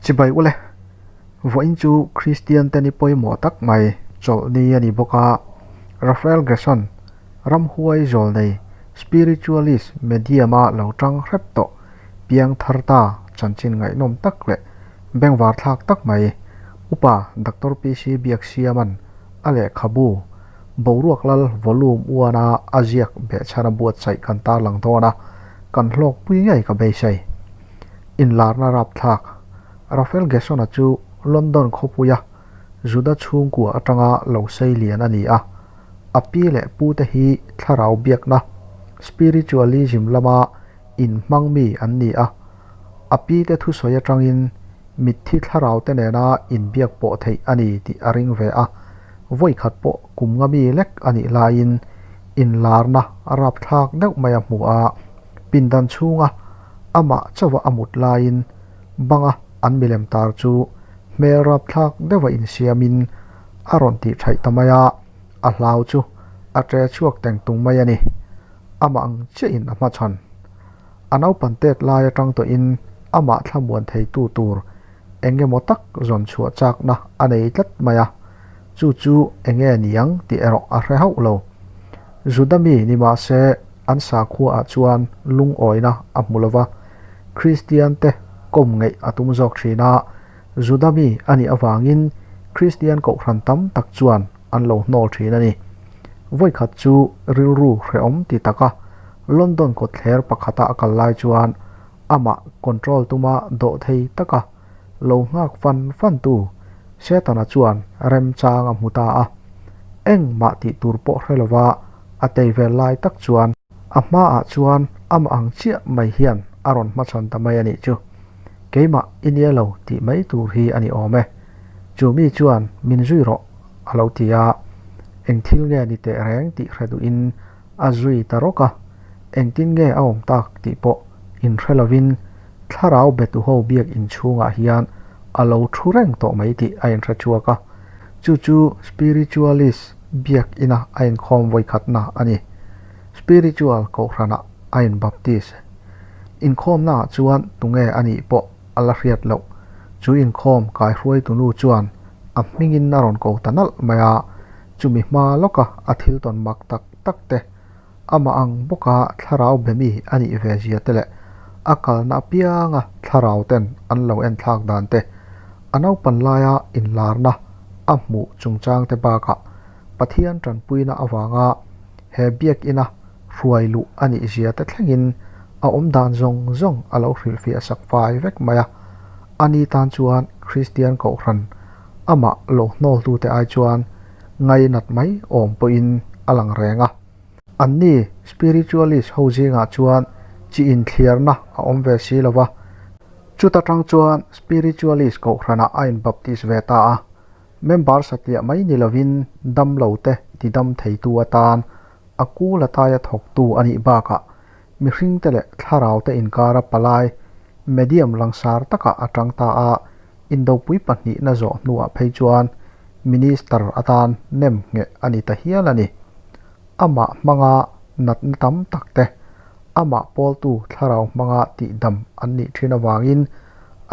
Chibai ule, vawiin chu Kristian te ni pawimawh tak mai chawlhni a ni bawk a, Raphael Gerson, ramhuai zawlnei, spiritualist medium-a lo tang hrep tawh piang thar ta chanchin ngaihnawm tak leh bengvar thlak tak mai, Upa Doctor PC Biaksiama'n a lehkhabu Boruak Lal Volume One-a a ziak behchhana buatsaih kan tarlang dawn a, kan hlawkpui ngei ka beisei. Inlarna rapthlak, Raphael Gesson-a chu London khawpuia Juda chhungkua atanga lo sei lian a ni a. A pi leh pute hi thlarau biakna, spiritualism, lama inhmang mi an ni a. A pite thusawi atangin mitthi thlaraute nena inbiak pawh theih a ni tih a ring ve a. Vawikhat pawh kum nga mi lek a nih laiin inlarna rapthlak deuh mai a hmu a. Pindan chhunga amah chauha a mut laiin banga an milem tar chu hmel rapthlak deuha insiamin a rawn tih thaih ta mai a, a hlau chu a ṭe chhuak teng tung mai a ni. Amah ang chiahin a hmachhawn. A naupan tet lai atang tawhin amah thlamuan theitu tur eng emaw tak zawn chhuah chakna a nei tlat mai a, chu chu eng nge niang tih erawh a hre hauh lo. Juda mi ni mah se an sakhuaah chuan lungawina a hmu lo va, Kristian te kawm ngeih a tum zawk thin a, Juda mi a nih avangin Kristian kohhran tam tak chuan an lo hnawl thin a ni. Vawikhat chu rilru hrehawm ti taka London kawtthler pakhata a kal lai chuan amah control tuma dawh thei taka lo nghak fan fan tu Setana chuan remchang a hmu ta a. Engmah tih tur pawh hre lova a tei vel lai tak chuan a hmaah chuan amah ang chiah mai hian a rawn hmachhawn ta mai a nih chu. Keimah i nia lo tih mai tur hi a ni awm e. Chu mi chuan min zui rawh a lo ti a. Eng thil nge ni teh reng tih hre duhin a zui ta rawk a, engtin nge a awm tak tih pawh inhre lovin thlarau betu ho biak inchhungah hian a lo thu reng tawh mai tih a inhre chhuak a, chu chu spiritualist biak ina a inkhawm vawikhatna a ni. Spiritual kohhranah a inbaptist. Inkhawmnaah chuan tunge a nih pawh a la hriat loh. Chu inkhawm kaihruaitunu chuan a hmingin a rawn ko ta nalh mai a, Chumi hma lawka a thil tawn mak tak tak te, amah ang bawka thlarau be mi a nih ve zia te leh a kalna apianga thlarau ten an lo en thlak dan te, a naupan laia inlarna a hmuh chungchang te bakah Pathian tanpuina avanga he biakina hruai luh a nih zia te thlengin a awm dan zawng zawng a lo hrilhfiah sak fai vek mai a. Ani tan chuan Kristian Kohhran amah lo hnawltute ai chuan ngainat mai awm pawhin a lang reng a. Anni spiritualist ho zingah chuan chi inthliarna a awm ve si lo va, chuta tang chuan spiritualist kohhranah a inbaptist ve ta a, member satliah mai ni lovin damlote tidam theitu atan a kul ataia thawktu a nih bakah mihringte leh thlaraute inkara palai medium langsar takah a tang ta a, indopui pahnihna zawh hnuah phei chuan minister atan nem ngheh a ni ta hial a ni. Amah hmanga natna tam takte amah pawltu thlarau hmanga tihdam an nih thin avangin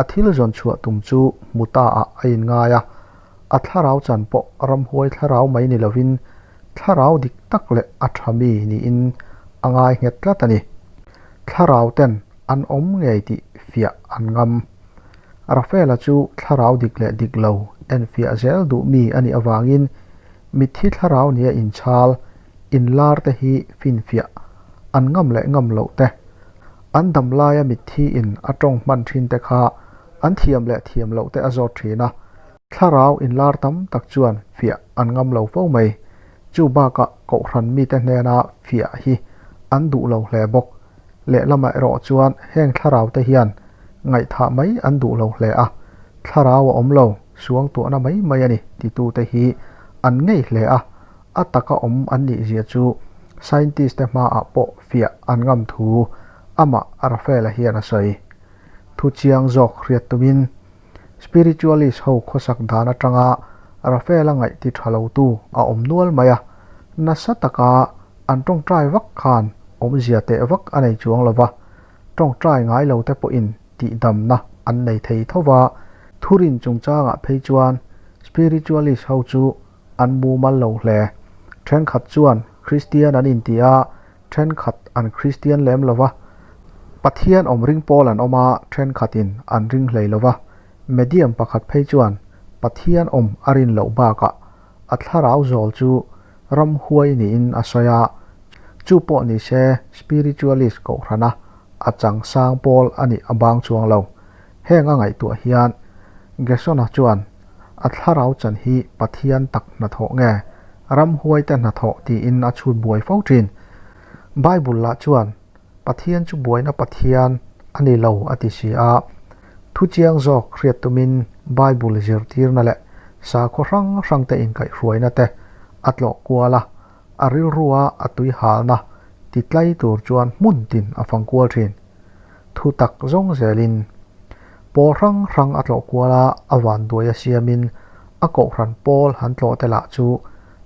a thil zawn chhuah tum chu hmu ta ah a inngai a, a thlarau chan pawh ramhuai thlarau mai ni lovin Thlarau dik tak leh a tha mi niin a ngai nghet tlat a ni. Thlarau ten an awm ngei tih fiah an ngam. Rafaela chu thlarau dik leh dik lo enfiah zel duh mi a nih avangin mitthi thlarau nia inchhal, inlar te hi finfiah an ngam leh ngam loh te, an dam laia mitthi in a tawng hman thin te kha an thiam leh thiam loh te a zawt thin a. Thlarau inlar tam tak chuan fiah an ngam lo fo mai. Chu bakah Kohhran mite hnena fiah hi an duh lo hle bawk. Lehlamah erawh chuan heng thlaraute hian ngaihthah mai an duh lo hle a, thlarau a awm lo, suangtuahna mai mai a ni titute hi an ngei hle a, a taka awm an nih zia chu scientist te hmaah pawh fiah an ngam thu amah Rafaela hian a sawi. Thu chiang zawk hriat tumin Spiritualist ho khawsak dan atanga Rafaela ngaih ti tha lotu a awm nual mai a, nasa taka an tawngtai vak khan awmzia teh vak a nei chuang lo va, tawngtai ngai lo te pawhin tihdamna an nei thei tho va. Thurin chungchangah phei chuan spiritualist ho chu an mumal lo hle. Thenkhat chuan Kristian an inti a, thenkhat an Kristian lem lo va. Pathian awm ring pawl an awm a, thenkhatin an ring hlei lo va. Medium pakhat phei chuan Pathian awm a rin loh bakah a thlarau zawl chu ramhuai niin a sawi a, chu pawh ni se spiritualist kohhrana a chang sang pawl a nih a bang chuang lo. Heng a ngaihtuah hian Gesona chuan a thlarau chan hi Pathian tak hnathawh nge ramhuaite hnathawh tiin a chhut buai fo thin. Bible lah chuan Pathian chu buaina Pathian a ni lo a ti si a. Thu chiang zawk hriat tumin Bible zirtirna leh sakhaw hrang hrangte inkaihhruaina te a tlawh kual a, a rilrua a tui halna ti tlai tur chuan hmun tin a fang kual thin. Thu tak zawng zelin pawl hrang hrang a tlawh kual a, a vanduai a siamin a kohhran pawl han tlawh te lah chu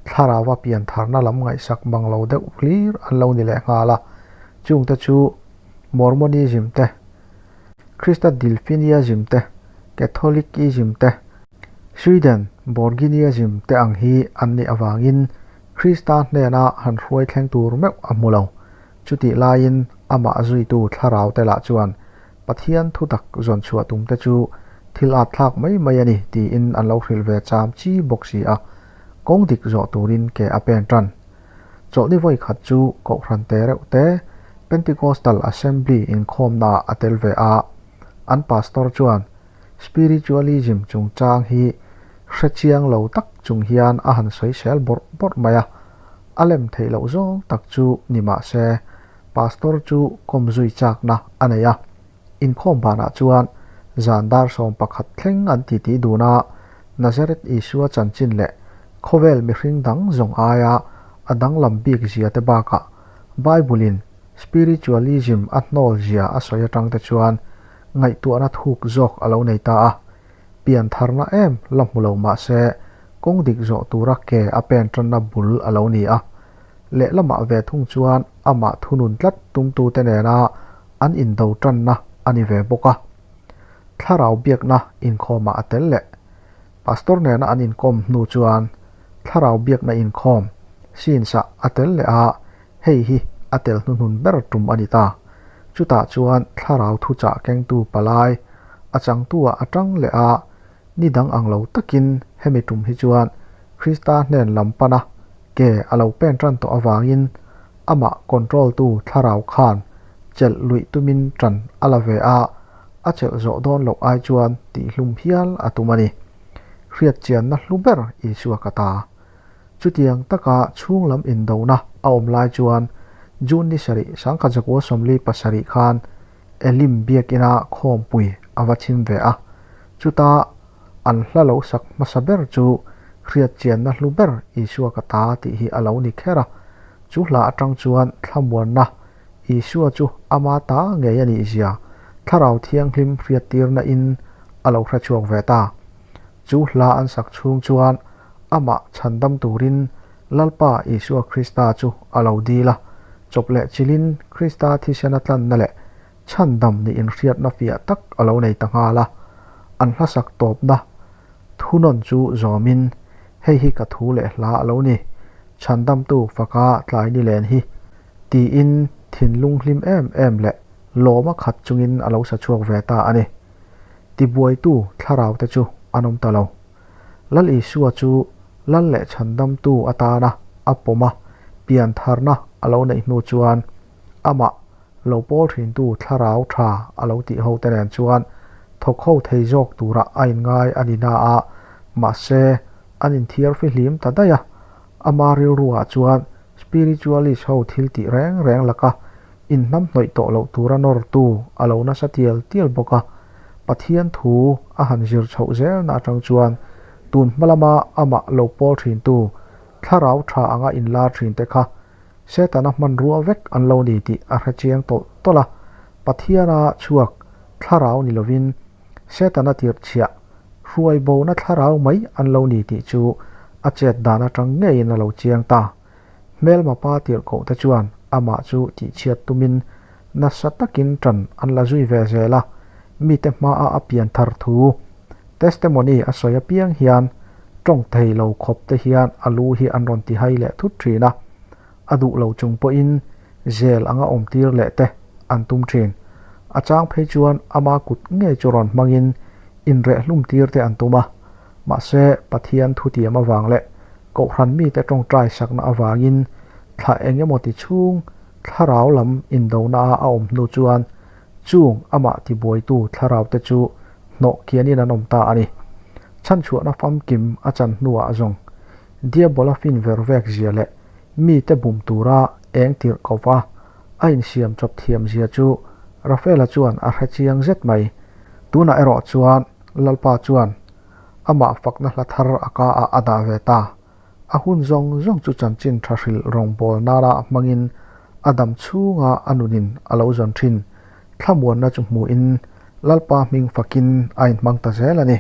thlarauva piantharna lam ngaihsak mang lo deuh hlir an lo ni leh nghal a, chungte chu Mormonism te, Christadelphiniasm te, Catholicism te, Sweden Borginiasm te ang hi an nih avangin Krista hnena han hruai thleng tur meuh a hmu lo. Chutih laiin amah zuitu thlarau te lah chuan Pathian thutak zawn chhuah tum te chu thil at thlak mai mai a ni tiin an lo hrilh ve cham chi bawk si a, kawng dik zawh turin ke a pen tan. Chawlhni vawi khat chu Kohhran te reuh te Pentecostal Assembly inkhawmnaah a tel ve a, an pastor chuan Spiritualism chungchang hi hre chiang lo tak chung hian a han sawi sel bawrh bawrh mai a, a lem theih loh zawng tak chu ni mah se Pastor chu kawm zui chakna a nei a, inkhawm banah chuan zan dar 11 thleng an titi dun a, Nazareth Isua chanchin leh khawvel mihring dang zawng aia a danglam bik zia te bakah Bible-in spiritualism a hnawl zia a sawi atang te chuan ngaihtuahna thuk zawk a lo nei ta a, piantharna em la hmu lo mah se kawng dik zawh tura ke a pen tanna bul a lo ni a. Lehlamah ve thung chuan amah thunun tlat tumtute nena an indo tanna a ni ve bawk a. Thlarau biakna inkhawmah a tel leh. Pastor nena an inkawm hnu chuan thlarau biakna inkhawm scenes-ah a tel leh a, hei hi a tel hnuhnun ber tum a ni ta. Chutah chuan thlarau thuchah kengtu palai a changtu-ah a tang leh a, Ni dang ang lo takin hemi tum hi chuan Krista hnen lam pana ke a lo pen tan tawh avangin amah control tu thlarau khan chelh luih tumin tan a la ve a, a chelh zawh dawn loh ai chuan tihhlum hial a tum a ni. Hriatchianna hlu ber Isua ka ta. Chutiang taka chhung lam indona a awm lai chuan June ni sarih sangkhat zakua 47 khan Elim biakina khawmpui a va chhim ve a, chuta an hla lo sak hmasa ber chu hriatchianna hlu ber Isua ka ta tih hi a lo ni kher a. Chu hla atang chuan thlamuanna Isua chu ama ta ngei a nih zia Thlarau Thianghlim hriattirna in a lo hrechhuak ve ta. Chu hla an sak chhung chuan amah chhandam turin Lalpa Isua Krista chu a lo dil a, chawp leh chilin Krista thisena tlanna leh chhandam nih inhriatna fiah tak a lo nei ta nghal a. An hlasak tawpna thunawn chu zawmin, Hei hi ka thu leh hla a lo ni, chhandamtu faka tlai ni len hi, tiin thinlung hlim em em leh lawma khat chungin a lo sa chhuak ve ta a ni. Tibuaitu thlarau te chu an awm ta lo. Lal Isua chu Lal leh Chhandamtu atana a pawm a, piantharna a lo neih hnu chuan amah lo pawl thintu thlarau tha a lo tih hote nen chuan thawk ho thei zawk turah a inngai a ni na a, mahse an inthiar fihlim ta daih a. Ama rilruah chuan spiritualist ho thil tih reng reng laka inhnamhnawih tawh loh tura nawrtu a lo nasa tial tial bawk a, Pathian thu a han zir chhoh zelna atang chuan tun hma lama amah lo pawl thintu thlarau tha anga inlar thinte kha Setana hmanrua vek an lo ni tih a hre chiang tawlh tawlh a, Pathiana chhuak thlarau ni lovin Setana tirhchhiah hruai bona thlarau mai an lo ni tih chu a chet dan atang ngeiin a lo chiang ta. Hmelma pa tirhkoh te chuan amah chu tihchhiat tumin nasa takin tan an la zui ve zel a, mite hmaa a pian thar thu, Testimony a sawi apiang hian tawng thei lo khawp te hian a lu hi an rawn ti hai leh thut thin a, a duh lo chung pawhin zel anga awm tir leh te an tum thin. A chang phei chuan ama kut ngei chu rawn hmangin inreh hlum tir te an tum a, mahse Pathian thutiam avang leh Kohhran mite tawngtai sakna avangin thla eng emaw ti chhung thlarau lam indona a awm hnu chuan chung amah tibuaitu thlarau te chu hnawh kianin an awm ta a ni. Chhanchhuahna famkim a chan hnuah zawng Diabola fin ver vek zia leh mite bum tura eng tirh ko va a insiam chawp thiam zia chu Rafaela chuan a hre chiang zet mai. Tunah erawh chuan Lalpa chuan amah fakna hla thar a ka ah a dah ve ta. A hun zawng zawng chu chanchin tha hrilh rawngbâwl nana hmangin a dam chhunga a nunin a lo zawn thin. Thlamuanna chu hmuhin Lalpa hming fakin a inhmang ta zel a ni.